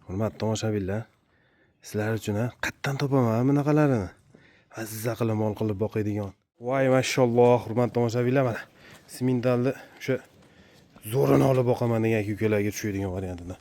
Hurmatli tomoshabinlar, sizlar uchun ha, qayerdan topaman bunaqalarini? Azza qilib mol qilib boqadigan. Voy mashalloh, hurmatli tomoshabinlar, mana simentalni o'sha zo'rini olib boqaman degan aka ukalarga tushadigan variantidan.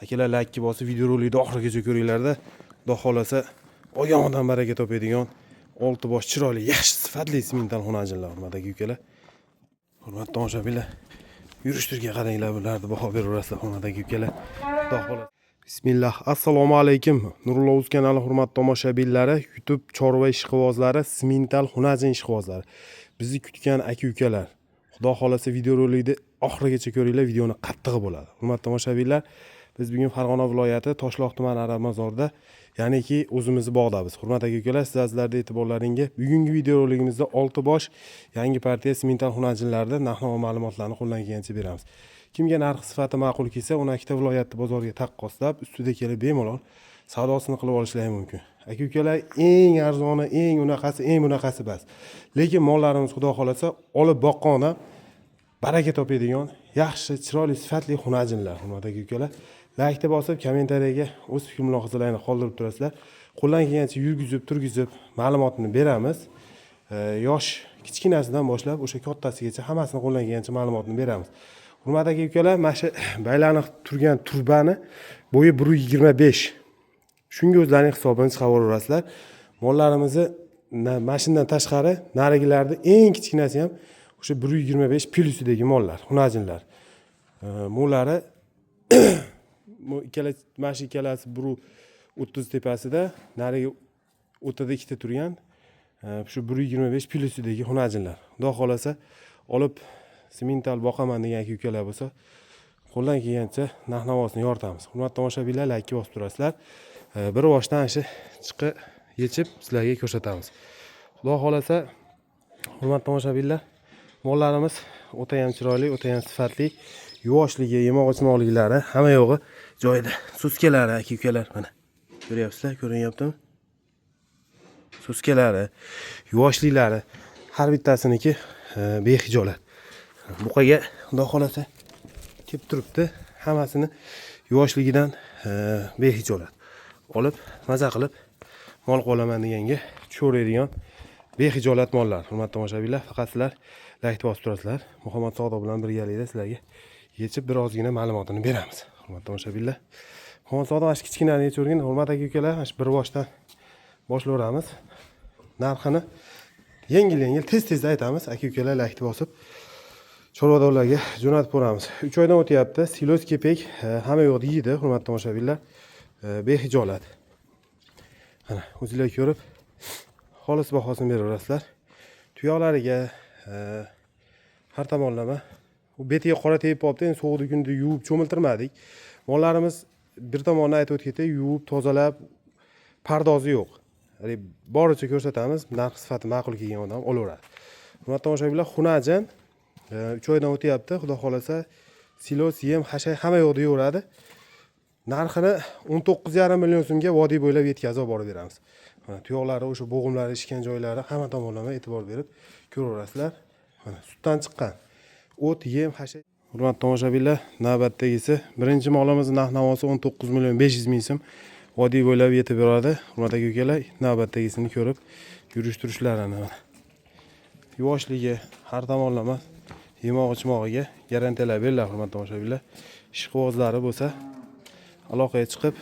Akalar, laykni bosib, videorolikni oxirigacha ko'ringlarda, Xudo xohlasa olgan odam baraka topadigan olti bosh chiroyli, yaxshi sifatli simental xunajinlar, hurmatli aka ukalar. Hurmatli tomoshabinlar, yurishtirga qaranglar, bularni baho beraverasizlar, hurmatli aka ukalar. Xudo xohlasa. Bismillah. Assalomu alaykum. Nurullo Uz kanali hurmatli tomoshabinlari, YouTube chorva ishqibozlari, simental xunajin ishqibozlari. Bizni kutgan aka ukalar. Xudo xohlasa videorolikni oxirigacha ko'ringlar, videoni qattig'i bo'ladi. Hurmatli tomoshabinlar, biz bugun Farg'ona viloyati Toshloq tumani Arabmazorda, ya'niki o'zimizni bog'damiz. Hurmatli aka ukalar, siz azizlarning e'tiborlaringga bugungi videoroligimizda 6 bosh yangi partiya simental xunajinlarni narx-navo ma'lumotlarini qo'ldan kelgancha beramiz. Kimga narx sifati ma'qul kelsa, 12 ta viloyatni bozorga taqqoslab, ustida kelib bemalol savdosini qilib olishlari mumkin. Aka ukalar, eng arzoni, eng unaqasi, eng bunaqasi bas. Lekin mollarimiz, Xudo xohlasa, olib boqqan odam baraka topadigan yaxshi, chiroyli, sifatli xunajinlar, hurmatli aka ukalar. Laykni bosib, kommentariyaga o'z fikr mulohazalaringni qoldirib turasizlar. Qo'ldan kelgancha yurgizib, turgizib ma'lumotni beramiz. Yosh kichkinasidan boshlab o'sha kattasigacha hammasini qo'ldan kelgancha ma'lumotni beramiz. Hurmatli aka ukalar, mana shu baylanib turgan turbani bo'yi 1,25. Shunga o'zlaring hisobini chiqaraverasizlar. Mollarimizni mana shundan tashqari narigilarni eng kichkinasi ham o'sha 1,25 plyusidagi mollar, xunajinlar. Molari bu ikkala, mana shu ikkalasi 1,30 tepasida, narigi o'rtada ikkita turgan shu 1,25 plyusidagi xunajinlar. Xudo xohlasa, olib simental boqaman degan aka ukalar bo'lsa, qo'ldan kelgancha narx navosini yoritamiz. Hurmatli tomoshabinlar, laykka bosib turasizlar. Bir boshdan shu chiqi yechib sizlarga ko'rsatamiz, Xudo xohlasa. Hurmatli tomoshabinlar, mollarimiz o'tayam chiroyli, o'tayam sifatli, yuvoshligi, yemoq ichmoqliklari hamma yo'g'i joyida. So'skalari, aka ukalar, mana ko'ryapsizlar, ko'rinyaptimi? So'skalari, yuvoshliklari har bittasiniki behijolat. Buqaga, Xudo xohlasa, kelib turibdi, hammasini yuvoshligidan behijolat. Olib maza qilib mol qolaman deganga tushaveradigan behijolat mollar. Hurmatli tomoshabinlar, faqat sizlar laykni bosib turasizlar. Muhammad Sodiq bilan birgalikda sizlarga yechib birozgina ma'lumotini beramiz. Hurmatli tomoshabinlar, Muhammad Sodiq, mana shu kichkinani yechavergin. Hurmatli aka ukalar, mana shu bir boshdan boshlayveramiz. Narxini yengil yengil, tez tez aytamiz. Aka ukalar laykni bosib, chorvadorlarga jo'natib ko'ramiz. 3 oydan o'tyapti, silos, kepak, hamma yoqda yeydi. Hurmatli tomoshabinlar, behijolat. Mana o'zinglar ko'rib, xolis bahosini beraverasizlar. Tuyoqlariga har tomonlama, u betiga qora tegib qolibdi. Endi sovuqda kunda yuvib cho'miltirmadik. Mollarimiz, bir tomondan aytib o'tib ketay, yuvib tozalab, pardozi yo'q. Haligi boricha ko'rsatamiz, narx sifati ma'qul kelgan odam olaveradi. Hurmatli tomoshabinlar, xunajin, 3 oydan o'tyapti. Xudo xohlasa, silos, yem, xashak hamma yoqda yeyveradi. Narxini 19,5 million so'mga vodiy bo'ylab yetkazib olib borib beramiz. Mana tuyoqlari, o'sha bo'g'imlari ishgan joylari, hamma tomonlama e'tibor berib ko'raverasizlar. Mana sutdan chiqqan, o't, yem, xashak. Hurmatli tomoshabinlar, navbatdagisi, birinchi molimiz narx navosi 19 million 500 ming so'm, vodiy bo'ylab yetib boradi. Hurmatli aka ukalar, navbatdagisini ko'rib, yurish turishlarini, mana yuvoshligi, har tomonlama yemoq ichmog'iga garantiyalar beriladi. Hurmatli tomoshabinlar, ishqibozlari bo'lsa, aloqaga chiqib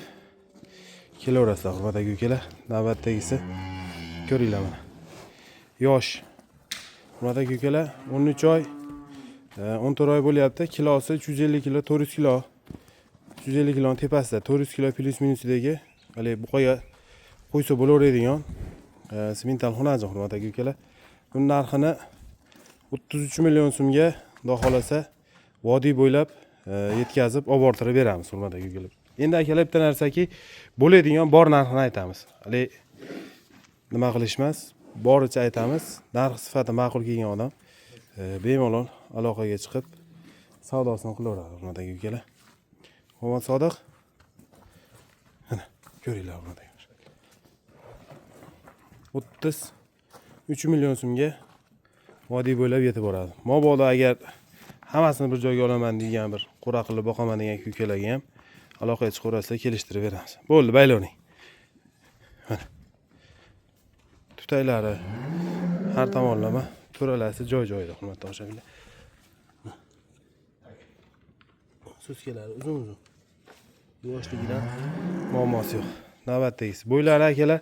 kelaverasizlar. Hurmatli aka ukalar, navbatdagisi, ko'ringlar, mana yosh. Hurmatli aka ukalar, 13 oy, 14 oy bo'lyapti. Kilosi 350 kilo, 400 kilo, 350 kiloni tepasida, 400 kilo plyus minusidagi haligi buqaga qo'ysa bo'laveradigan simental xunajin. Hurmatli aka ukalar, buni narxini 33 million so'mga, Xudo xohlasa, vodiy bo'ylab yetkazib olib bortirib beramiz. Hurmatli aka ukalar, endi akalar, bitta narsaki, bo'ladigan bor narxini aytamiz. Haligi nima qilish emas, boricha aytamiz. Narx sifati ma'qul kelgan odam bemalol aloqaga chiqib, savdosini qilaveradi. Hurmatli aka ukalar, Muhammad Sodiq, mana ko'ringlar, hurmatli aka, 33 million so'mga vodiy bo'ylab yetib boradi. Mabodo agar hammasini bir joyga olaman degan, bir qo'ra qilib boqaman degan ukalarga ham Aloqaga chiqaverasizlar, kelishtirib beramiz. Bo'ldi, baylovning. Mana. Tutaylari har tomonlama to'ralasi joy-joyida, hurmatli tomoshabinlar. So'skalari uzun-uzun. Yoshligidan muammosi yo'q. Navbatdagisi. Bo'ylari akalar,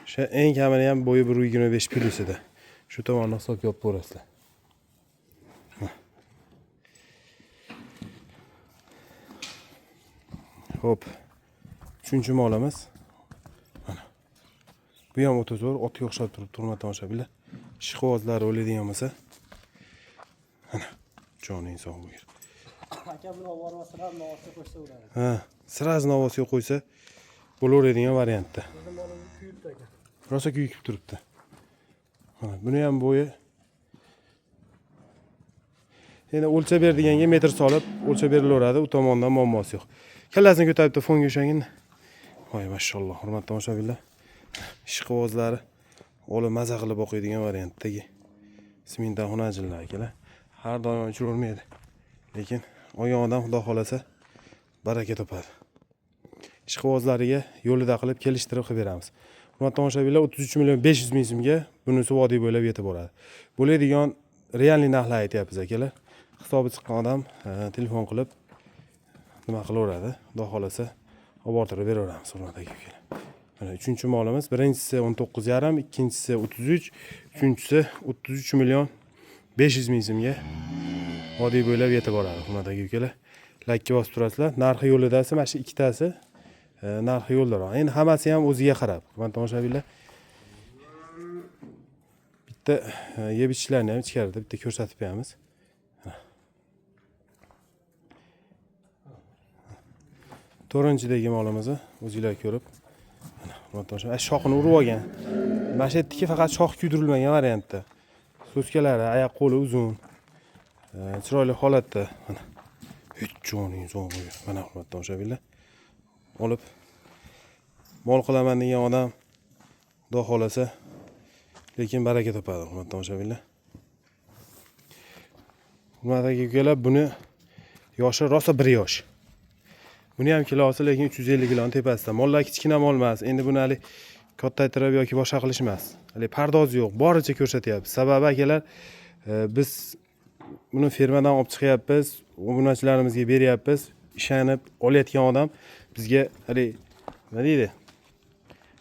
o'sha eng kamini ham bo'yi 1.25 plyusida. Shu tomonni hisobga olib ko'rasizlar. Xo'p. Uchinchi molimiz. Mana. Bu ham o'ta zo'r, otga o'xshab turibdi, hurmatli tomoshabinlar. Ishqibozlari o'laydigan bo'lsa. Mana. Joning sog' bo'lgin. Aka buni olib bormasalar novosga qo'shsa bo'ladi. Ha, сразу novosga qo'ysa bo'laveradigan variantda. Bizni molimiz kuyibdi aka. Rosa kuyib turibdi. Mana buni ham bo'yi endi o'lchab ber deganga metr solib o'lchab berilaveradi, u tomondan muammosi yo'q. Kallasini ko'tarib bitta fonga ushlangin. Voy mashalloh, hurmatli tomoshabinlar. Ishqibozlari olib maza qilib o'qiydigan variantdagi simindan xunajinlar akalar. Har doim uchravermaydi. Lekin olgan odam xudo xolasa baraka topadi. Ishqibozlariga yo'lida qilib kelishtirib qilib beramiz. Hurmatli tomoshabinlar, 33 million 500 ming so'mga bunisi vodiy bo'ylab yetib boradi. Bo'ladigan realniy narxlar aytyapmiz akalar. Hisobi chiqqan odam telefon qilib nima qilaveradi, xudo xolasa olib bortirib beraveramiz, hurmatli aka ukalar. Mana uchinchi molimiz, birinchisi 19,5, ikkinchisi 33, uchinchisi 33 million 500 ming so'mga vodiy bo'ylab yetib boradi, hurmatli aka ukalar. Lakka bosib turasizlar. Narxi yo'lidasi mana shu ikkitasi narxi yo'ldaroq. Endi hammasi ham o'ziga qarab, hurmatli tomoshabinlar. Bitta yeb ichishlarni ham ichkarida bitta ko'rsatib qo'yamiz. To'rtinchidagi molimizni o'zinglar ko'rib, mana hurmatli tomoshabinlar, shoxini urib olgan. Mana shu yerdagi faqat shox kuydirilmagan variantda. So'skalari, oyoq qo'li uzun, chiroyli holatda. Mana hech joning sog' bo'lgan. Mana hurmatli tomoshabinlar, olib mol qilaman degan odam xudo xolasa lekin baraka topadi, hurmatli tomoshabinlar. Hurmatli aka ukalar, buni yoshi rosa 1 yosh. Buni ham kilosi lekin 350 kiloni tepasida. Mollar kichkina mol emas. Endi buni hali kattaytirib yoki boshqa qilish emas. Hali pardozi yo'q, boricha ko'rsatyapmiz. Sababi akalar, biz buni fermadan olib chiqyapmiz, obunachilarimizga beryapmiz. Ishonib olayotgan odam bizga hali nima deydi?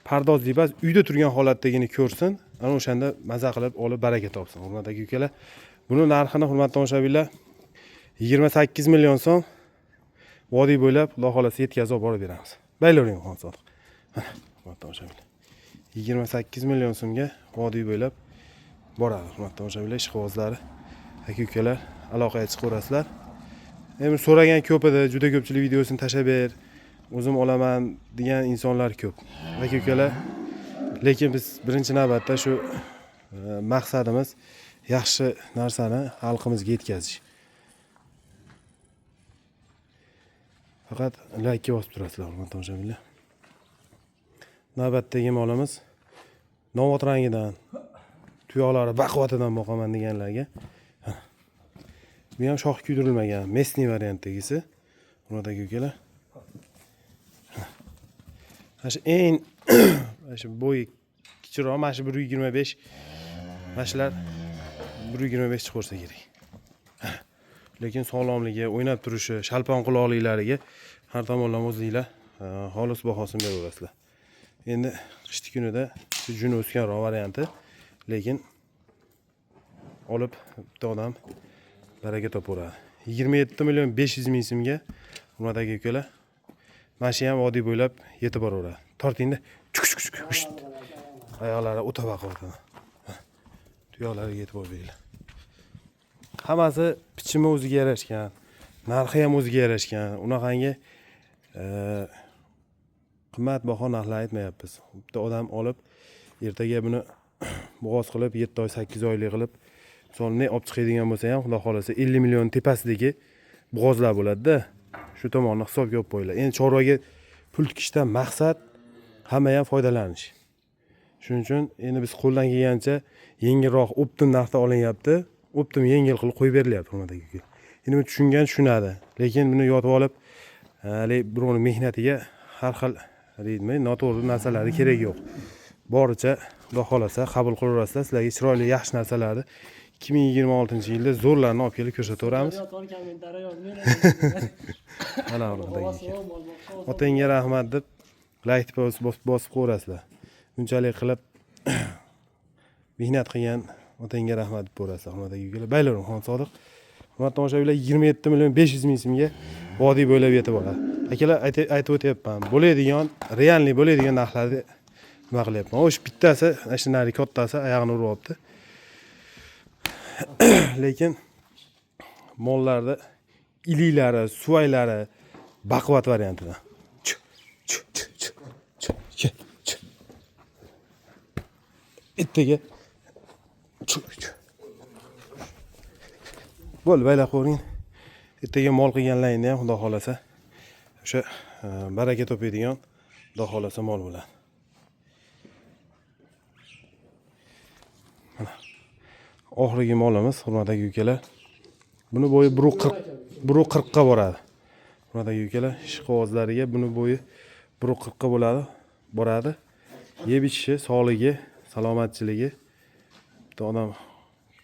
Pardoz emas, uyda turgan holatdagini ko'rsin, ana o'shanda maza qilib olib baraka topsin, hurmatli aka ukalar. Buni narxini hurmatli tomoshabinlar 28 million so'm vodiy bo'ylab xudo xolasa yetkazib olib borib beramiz. Baylavering Xon Sodiq. Mana hurmatli tomoshabinlar. 28 million so'mga vodiy bo'ylab boradi, hurmatli tomoshabinlar, ishqibozlari, aka ukalar aloqaga chiqaverasizlar. Endi so'ragan ko'p edi, juda ko'pchilik videosini tashlab ber, o'zim olaman degan insonlar ko'p. Aka ukalar, lekin biz birinchi navbatda shu maqsadimiz yaxshi narsani xalqimizga yetkazish. Faqat laykka bosib turasizlar, hurmatli tomoshabinlar. Navbatdagi molimiz novvot rangidan, tuyoqlari baquvvatidan boqaman deganlarga. Bu ham shox kuydirilmagan, mesniy variantdagisi. Hurmatli aka ukalar. Mana shu eng mana shu bo'yi kichikroq, mana shu 1.25, mana shular 1.25 chiqarsa kerak. Lekin sog'lomligi, o'ynab turishi, shalpon quloqliklariga har tomonlama o'zinglar xolis bahosini beraverasizlar. Endi qishki kunida shu juni o'sganroq varianti, lekin olib bitta odam baraka topaveradi. 27 million 500 ming so'mga hurmatli aka ukalar, mana shu ham vodiy bo'ylab yetib boraveradi. Tortingda chuk chuk chuk husht. Oyoqlari o'ta baquvvat. Tuyoqlariga yetib borib beringlar. Hammasi bichimi o'ziga yarashgan, narxi ham o'ziga yarashgan. Unaqangi qimmat baho narxlar aytmayapmiz. Bitta odam olib ertaga buni bo'g'oz qilib 7 oy, 8 oylik qilib, misol ne olib chiqadigan bo'lsa ham, xudo xolasa 50 million tepasidagi bo'g'ozlar bo'ladi-da. Shu tomonni hisobga olib qo'yinglar. Endi chorvaga pul tikishdan maqsad hamma ham foydalanish. Shuning uchun endi biz qo'ldan kelgancha yengilroq optim narxda olinyapti. Optim yengil qilib qo'yib berilyapti, hurmatli aka. Endi buni tushungan tushunadi. Lekin buni yotib olib Haligi birovni mehnatiga har xil deydimi, noto'g'ri narsalarni keragi yo'q. Boricha Xudo xohlasa qabul qilaverasizlar. Sizlarga chiroyli, yaxshi narsalarni 2026-yilda zo'rlarni olib kelib ko'rsataveramiz. Yotgan kommentariy yozmanglar. Mana hurmat Ovoz aka. mol boqqa oson. Otangga rahmat deb layk bosib qo'yasizlar. Bunchalik qilib mehnat qilgan otangga rahmat deb ko'rasizlar, hurmat aka ukalar. Baylarim Xon Sodiq. Hurmatli tomoshabinlar, 27 million 500 ming so'mga vodiy bo'ylab yetib boradi. Akalar, aytib o'tyapman. Bo'ladigan, реальный bo'ladigan narxlarni nima qilyapman. O'sha bittasi, ana shu nari kattasi oyog'ini uryapti. Lekin mollarda iliklari, suvaylari baquvvat variantidan. Ch, ch, ch, ch, ch, ch, ch. Ertaga ch, ch. Bo'ldi, baylab qo'ying. Ertaga mol qilganlaringda ham Xudo xohlasa o'sha baraka topadigan Xudo xohlasa mol bo'ladi. Mana oxirgi molimiz, hurmatli aka ukalar. Buni bo'yi 1.40, 1.40 ga boradi. Hurmatli aka ukalar, ishqibozlariga buni bo'yi 1.40 ga bo'ladi, boradi. Yeb ichishi, sog'ligi, salomatchiligi bitta odam.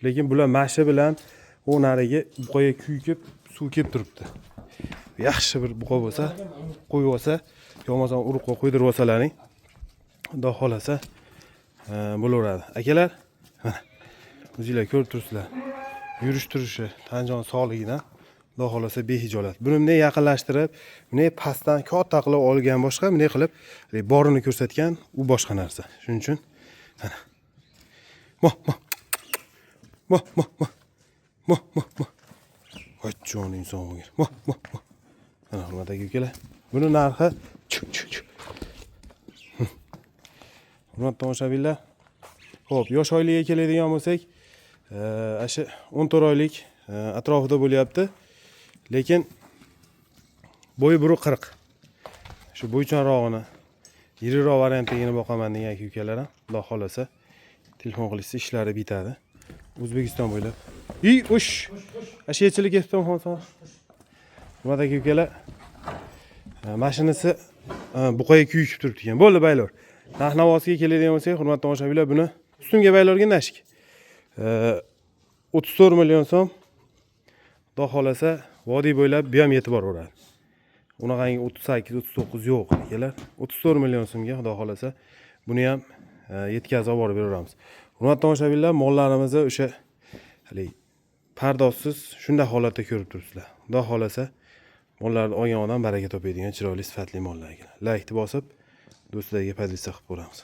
Lekin bular mashi bilan u narigi buqaga kuykib suv kelib turibdi. Yaxshi bir buqa bo'lsa, qo'yib olsa, yo bo'lmasam urug'ga qo'ydirib olsalaring, Xudo xohlasa bo'laveradi. Akalar, mana o'zinglar ko'rib turibsizlar. Yurish turishi, tanjon sog'ligidan Xudo xohlasa behijolat. Buni bunday yaqinlashtirib, bunday pastdan katta qilib olgan boshqa, bunday qilib borini ko'rsatgan u boshqa narsa. Shuning uchun mana. Mo, mo. Mo, mo, mo. Mo, mo, mo. Voy jon inson bo'lgan. Mo, mo, mo. Mana hurmatli aka ukalar. Buni narxi chu, chu, chu. Hurmatli tomoshabinlar. Xo'p, yosh oyligiga keladigan bo'lsak, shu 14 oylik atrofida bo'lyapti. Lekin bo'yi 1.40. Shu bo'ychanrog'ini, yiriroq variantligini boqaman degan aka ukalar ham Xudo xohlasa telefon qilishsa ishlari bitadi. O'zbekiston bo'ylab. I, ush. Ashiyachilik ketdim hozir. Hurmatli aka ukalar, mashinasi buqaga kuyishib turibdi ekan. Bo'ldi, baylar. Narx navosiga keladigan bo'lsak, hurmatli tomoshabinlar, buni ustunga baylarga nashik. 34 million so'm. Xudo xohlasa vodiy bo'ylab bu ham yetib boraveradi. Unaqangi 38, 39 yo'q akalar. 34 million so'mga Xudo xohlasa buni ham yetkazib olib borib beraveramiz. Hurmatli tomoshabinlar, mollarimizni o'sha haligi pardozsiz shunday holatda ko'rib turibsizlar. Xudo xohlasa mollarni olgan odam baraka topadigan chiroyli, sifatli mollar akalar. Laykni bosib, do'stlarga поделиться qilib ko'ramiz.